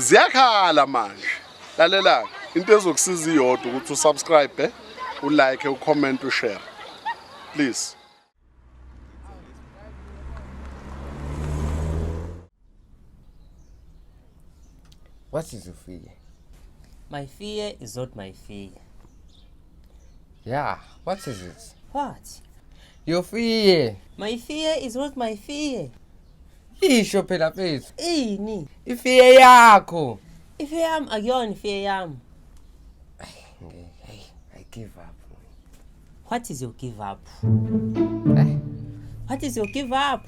Ziyakhala manje. Lalela into ezokusiza iyodwa ukuthi usubscribe, ulike, ucomment, ushare. Please. What is your fear? My fear is not my fear. Yeah, what is it? What? Your fear. My fear is not my fear. Isho phela mfethu. Ini? Ifear yakho. Ifear yami akuyona ifear yami. Hey, I give up. What is your give up? Eh? What is your give up?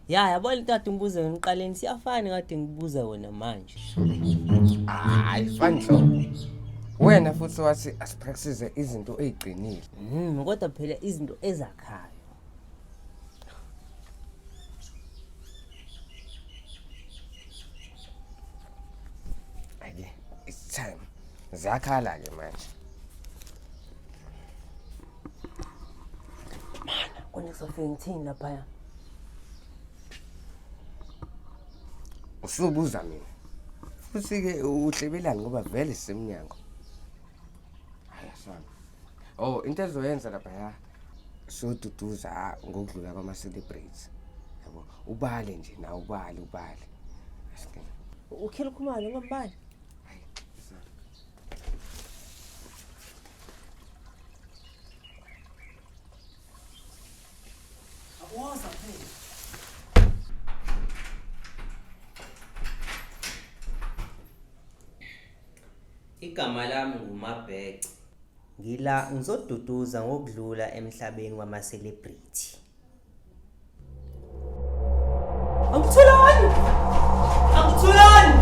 Ya, yabona into kade ngibuze wena uqaleni siyafana kade ngibuza wena manje. Hayi, fani nhlobo. Wena futhi wathi asipractice izinto eziqinile. Kodwa phela izinto ezakhayo. Ake, it's time. Ziyakhala ke manje. Mana, kona kuzofika ngithini laphaya? Usubuza mina. Futhi ke uhlebelani ngoba vele sisemnyango. Hayi asami. Oh, into ezoyenza laphaya soduduza ngokudlula kwama celebrities. Yabo, ubale nje na ubale ubale. Asike. Ukhila ukhumalo ngambali. Hayi. Woza phela. Igama lami nguMabhece. Ngila ngizoduduza ngokudlula emhlabeni kwama-celebrity. Angithulani! Angithulani!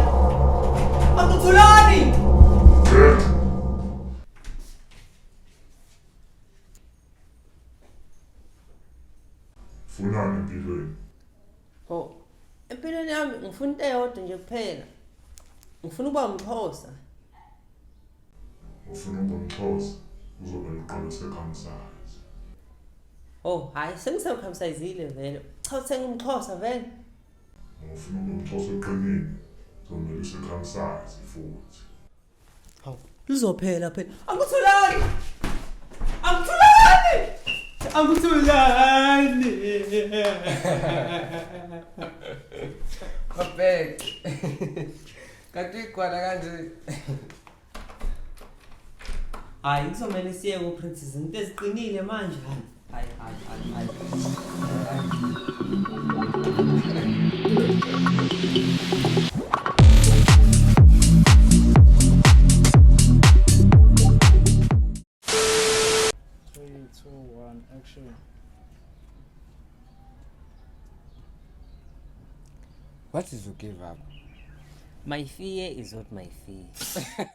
Angithulani! Funani empilweni? Oh, empilweni yami ngifuna into eyodwa nje kuphela. Ngifuna ukuba umXhosa. Ufuna ukuba umXhosa? Uzomele uqale ucircumcise. Oh, hayi sengicircumcisile vele. Cha uthenga umXhosa vele. Ufuna ukuba umXhosa oqinile? Uzomele ucircumcise futhi. Hawu, lizophela phela. Angithulani! Angithulani! Angithulani! Mabhece. Kanti igwala kanje. Hayi, kuzomele siye ku-Prince izinto eziqinile manje. Hayi, hayi, hayi, hayi. Three, two, one, action. What is your give up? My fear is not my fear.